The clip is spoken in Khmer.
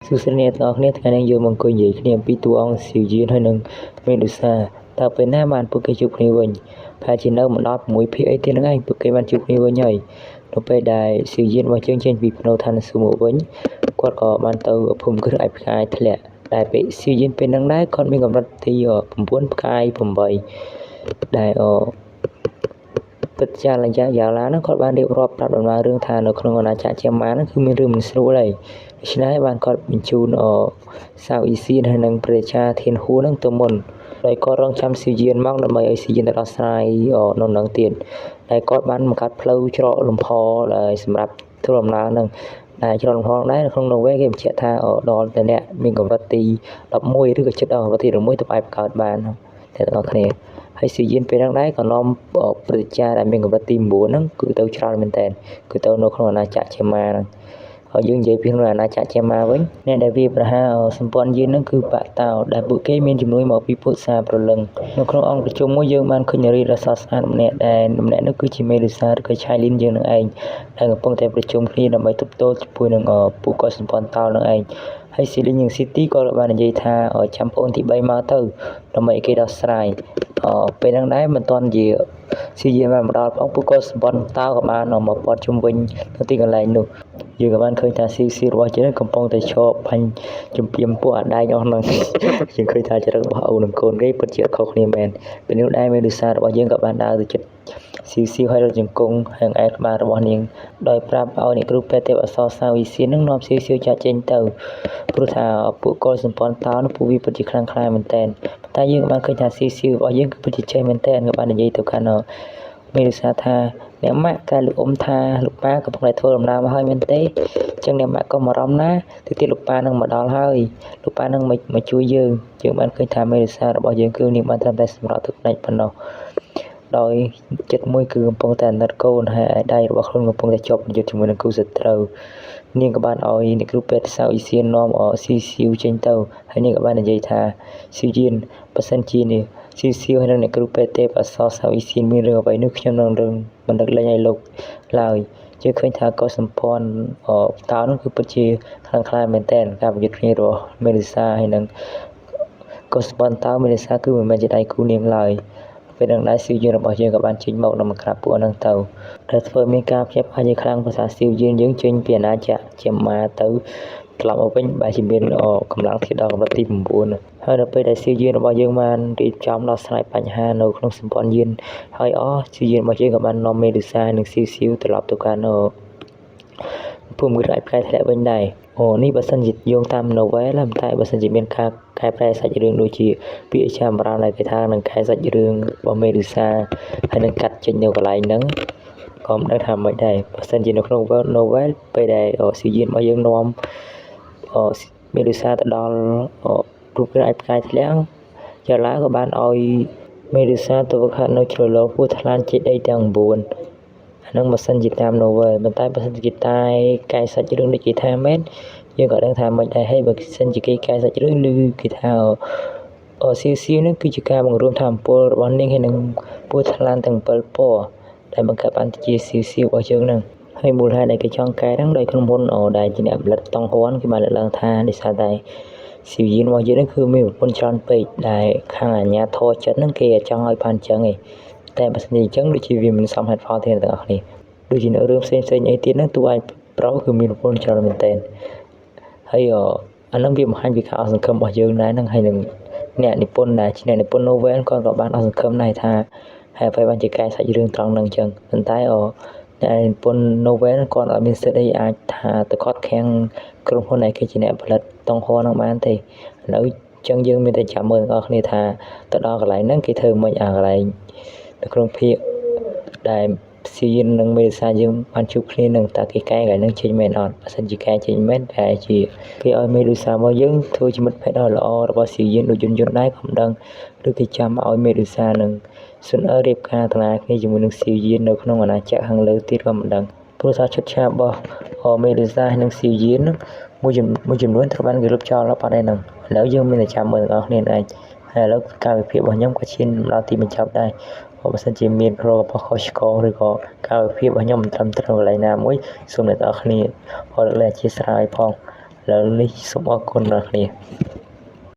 សួស្តីអ្នកទាំងអស់គ្នាថ្ងៃនេះយើងមកអង្គុយនិយាយគ្នាអំពីតួអង្គស៊ីវយៀនហើយនិងមេឌូសាតើពេលណាបានពួកគេជួបគ្នាវិញប្រហែលជានៅមិនដល់6ភាគអីទៀតហ្នឹងឯងពួកគេបានជួបគ្នាវិញហើយនៅពេលដែលស៊ីវយៀនរបស់យើងចេញពីភ្នូឋានសួគ៌មកវិញគាត់ក៏បានទៅភូមិគ្រឹះឲ្យផ្កាយធ្លាក់ដែលពេលស៊ីវយៀនពេលហ្នឹងដែរគាត់មានកម្រិតទី9ផ្កាយ8ដែលអពិតចារយ៉ាយ៉ាឡាហ្នឹងគាត់បានរៀបរាប់ប្រាប់ដំណើររឿងថានៅក្នុងអាណាចក្រជាម៉ាហ្នឹងគឺមានរឿងមិនស្រួលហើយដូច្នេះបានគាត់បញ្ជូនអសាវអ៊ីសៀនហើយនិងព្រះរាជាធានហួរហ្នឹងទៅមុនដោយគាត់រងចាំស៊ីវយៀនមកដើម្បីឲ្យស៊ីវយៀនទៅដោះស្រាយនៅនឹងទៀតដែលគាត់បានបង្កើតផ្លូវច្រកលំហដែលសម្រាប់ធ្វើដំណើរហ្នឹងដែលច្រកលំហដែរនៅក្នុង novel គេបញ្ជាក់ថាដល់តែអ្នកមានកម្រិតទី11ឬក៏ជិតដល់កម្រិតទី11ទៅអាចបង្កើតបានតែទាំងអស់គ្នាហើយស៊ីយៀនពេលហ្នឹងដែរក៏នាំព្រឹទ្ធាចារ្យដែលមានកម្រិតទី9ហ្នឹងគឺទៅច្រើនមែនតើគឺទៅនៅក្នុងអាណាចក្រជាម៉ាហ្នឹងហើយយើងនិយាយពីក្នុងអាណាចក្រជាម៉ាវិញអ្នកដែលវាប្រហារសម្ព័ន្ធយៀនហ្នឹងគឺបាក់តោដែលពួកគេមានជំនួយមកពីពុទ្ធសាប្រលឹងនៅក្នុងអង្គប្រជុំមួយយើងបានឃើញនារីដ៏ស្រស់ស្អាតម្នាក់ដែលម្នាក់នោះគឺជាមេលូសាឬក៏ឆៃលីនយើងនឹងឯងដែលកំពុងតែប្រជុំគ្នាដើម្បីទប់ទល់ជាមួយនឹងពួកគាត់សម្ព័ន្ធតោនឹងឯងហើយស៊ីលីននិងស៊ីទីក៏បាននិយាយថាចាំប្អូនទី3មកទៅដើម្បីឲ្យគេដោះស្រាយពេលហ្នឹងដែរមិនទាន់ជាស៊ីយាបានមកដល់ផងពួកគាត់សម្ព័ន្ធតោក៏បានមកព័ទ្ធជុំវិញនៅទីកន្លែងនោះយើងក៏បានឃើញថាស៊ីស៊ីរបស់យើងកំពុងតែឈរបាញ់ជំពាមពួកអាដែងអស់ហ្នឹងយើងឃើញថាចរិតរបស់ឪនិងកូនគេពិតជាខុសគ្នាមែនពេលនោះដែរមេឌូសារបស់យើងក៏បានដើរទៅជិតស៊ីស៊ីហើយរត់ជង្គង់ហើយអែក្បាលរបស់នាងដោយប្រាប់ឲ្យអ្នកគ្រូពេទ្យទេពអក្សរសាវិសៀននឹងនាំស៊ីស៊ីចាក់ចេញទៅព្រោះថាពួកកុលសម្ព័ន្ធតោនោះពួកវាពិតជាខ្លាំងក្លាមែនតើតែយើងក៏បានឃើញថាស៊ីស៊ីរបស់យើងគឺពិតជាចេះមែនតើក៏បាននិយាយទៅកាន់មេឌូសាថាអ្នកម៉ាក់តែលោកអ៊ំថាលោកប៉ាកំពុងតែធ្វើដំណើរមកហើយមែនទេអញ្ចឹងអ្នកម៉ាក់ក៏បារម្ភណាទៅទៀតលោកប៉ានឹងមកដល់ហើយលោកប៉ានឹងមកជួយយើងយើងបានឃើញថាមេឌូសារបស់យើងគឺនាងបានត្រឹមតែសម្រក់ទឹកភ្នែកប៉ុណ្ណោះដោយចិត្តមួយគឺកំពុងតែអាណិតកូនហើយឯដៃរបស់ខ្លួនកំពុងតែជាប់ប្រយុទ្ធជាមួយនឹងគូសត្រូវនាងក៏បានឲ្យអ្នកគ្រូពេទ្យសាវអ៊ីសៀននាំស៊ីស៊ីវចេញទៅហើយនាងក៏បាននិយាយថាស៊ីវយៀនបើសិនជានេះស៊ីស៊ីវហើយនឹងអ្នកគ្រូពេទ្យទេពអក្សរសាវអ៊ីសៀនមានរឿងអ្វីនោះខ្ញុំនឹងរឿងមិនដឹកលែងឲ្យលោកឡើយជឿឃើញថាកុសសម្ព័ន្ធតោនោះគឺពិតជាខ្លាំងក្លាមែនទែនការប្រយុទ្ធគ្នារបស់មេឌូសាហើយនឹងកុសសម្ព័ន្ធតោមេឌូសាគឺមិនមែនជាដៃគូនាងឡើយពេលនឹងដែរស៊ីវយៀនរបស់យើងក៏បានចេញមកដើម្បីក្រាបពួកហ្នឹងទៅដែលធ្វើមានការភ្ញាក់ផ្អើលជាខ្លាំងភាសាស៊ីវយៀនយើងចេញពីអាណាចក្រជាម៉ាទៅត្រឡប់មកវិញបែរជាមានកម្លាំងធាតុដល់កម្រិតទី9ហើយដល់ពេលដែលស៊ីវយៀនរបស់យើងបានរៀបចំដោះស្រាយបញ្ហានៅក្នុងសម្ព័ន្ធយៀនហើយអស់ស៊ីវយៀនរបស់យើងក៏បាននាំមេឌូសានិងស៊ីវស៊ីវត្រឡប់ទៅកាន់ភូមិគ្រឹះផ្កាយធ្លាក់វិញដែរអូនេះបើសិនជាយោងតាម novel តែបើសិនជាមានការកែប្រែសាច់រឿងដូចជាពាក្យចាំរាមដែលគេថានឹងកែសាច់រឿងរបស់មេឌូសាហើយនឹងកាត់ចេញនៅកន្លែងហ្នឹងក៏មិនដឹងថាមិនដែរបើសិនជានៅក្នុង novel ពេលដែលស៊ីយៀនរបស់យើងនាំមេឌូសាទៅដល់រូបរាងផ្កាយធ្លាក់យ៉ាឡាក៏បានឲ្យមេឌូសាទៅវឹកហាត់នៅជ្រលងពោះថ្លានចេតិយទាំង9អានឹងបើសិនជាតាម novel ប៉ុន្តែបើសិនជាតែកែសាច់រឿងដូចគេថាមែនយើងក៏ដឹងថាមិនដែរហើយបើសិនជាគេកែសាច់រឿងឬគេថាស៊ីស៊ីនឹងគឺជាការបង្រួមធម៌ពលរបស់នាងហើយនឹងពោះថ្លានទាំង7ពណ៌ដែលបង្កើតបានជាស៊ីស៊ីរបស់យើងនឹងហើយមូលហេតុដែលគេចង់កែហ្នឹងដោយក្រុមហ៊ុនដែលជាអ្នកផលិតតង់ហួនគេបានលើកឡើងថាដោយសារតែស៊ីវយៀនរបស់យើងហ្នឹងគឺមានប្រពន្ធច្រើនពេកដែលខាងអាជ្ញាធរចិត្តហ្នឹងគេចង់ឲ្យបានអញ្ចឹងឯងតែបើសិនជាអញ្ចឹងដូចជាវាមិនសមហេតុផលទេអ្នកទាំងអស់គ្នាដូចជានៅរឿងផ្សេងផ្សេងអីទៀតហ្នឹងតួឯងប្រុសគឺមានប្រពន្ធច្រើនមែនតើហើយអាហ្នឹងវាបង្ហាញពីការអស់សង្ឃឹមរបស់យើងដែរហ្នឹងហើយនឹងអ្នកនិពន្ធដែលជាអ្នកនិពន្ធ novel គាត់ក៏បានអស់សង្ឃឹមដែរថាហើយអ្វីបានជាកែសាច់រឿងត្រង់ហ្នឹងអញ្ចឹងប៉ុន្តែអ្នកនិពន្ធ novel គាត់អត់មានសិទ្ធិអីអាចថាទៅខត់ខាំងក្រុមហ៊ុនដែលគេជាអ្នកផលិតតង់ហួរហ្នឹងបានទេឥឡូវចឹងយើងមានតែចាំមើលទាំងអស់គ្នាថាទៅដល់កន្លែងហ្នឹងគេធ្វើមិនអាកន្លែងនៅក្នុងភាគដែលស៊ីននិងមេសាយើងបានជួបគ្នានឹងតើគេកែកន្លែងហ្នឹងចេញមែនអត់បើសិនជាកែចេញមែនតែជាគេឲ្យមេឌូសាមកយើងធ្វើជាមិត្តភក្តិដ៏ល្អរបស់ស៊ីយៀនដូចយន្តយន្តដែរក៏មិនដឹងឬគេចាំឲ្យមេឌូសានិងស៊ុនអឺរៀបការតាគ្នាជាមួយនឹងស៊ីយៀននៅក្នុងអាណាចក្រខាងលើទៀតក៏មិនដឹងព្រោះថាឈុតឆាករបស់មេឌូសានិងស៊ីយៀនមួយមួយចំនួនត្រូវបានគេលុបចោលអត់ហើយហ្នឹងឥឡូវយើងមានតែចាំមើលទាំងអស់គ្នាឯងហើយឥឡូវការវិភាគរបស់ខ្ញុំក៏ឈានដល់ទីបញ្ចប់ដែរបើសិនជាមានរករបស់ខុសឆ្គងឬក៏ការវិភាគរបស់ខ្ញុំមិនត្រឹមត្រូវកន្លែងណាមួយសូមអ្នកទាំងអស់គ្នាលើកលែងអធ្យាស្រ័យផង ឡូវនេះសូមអរគុណដល់គ្នា។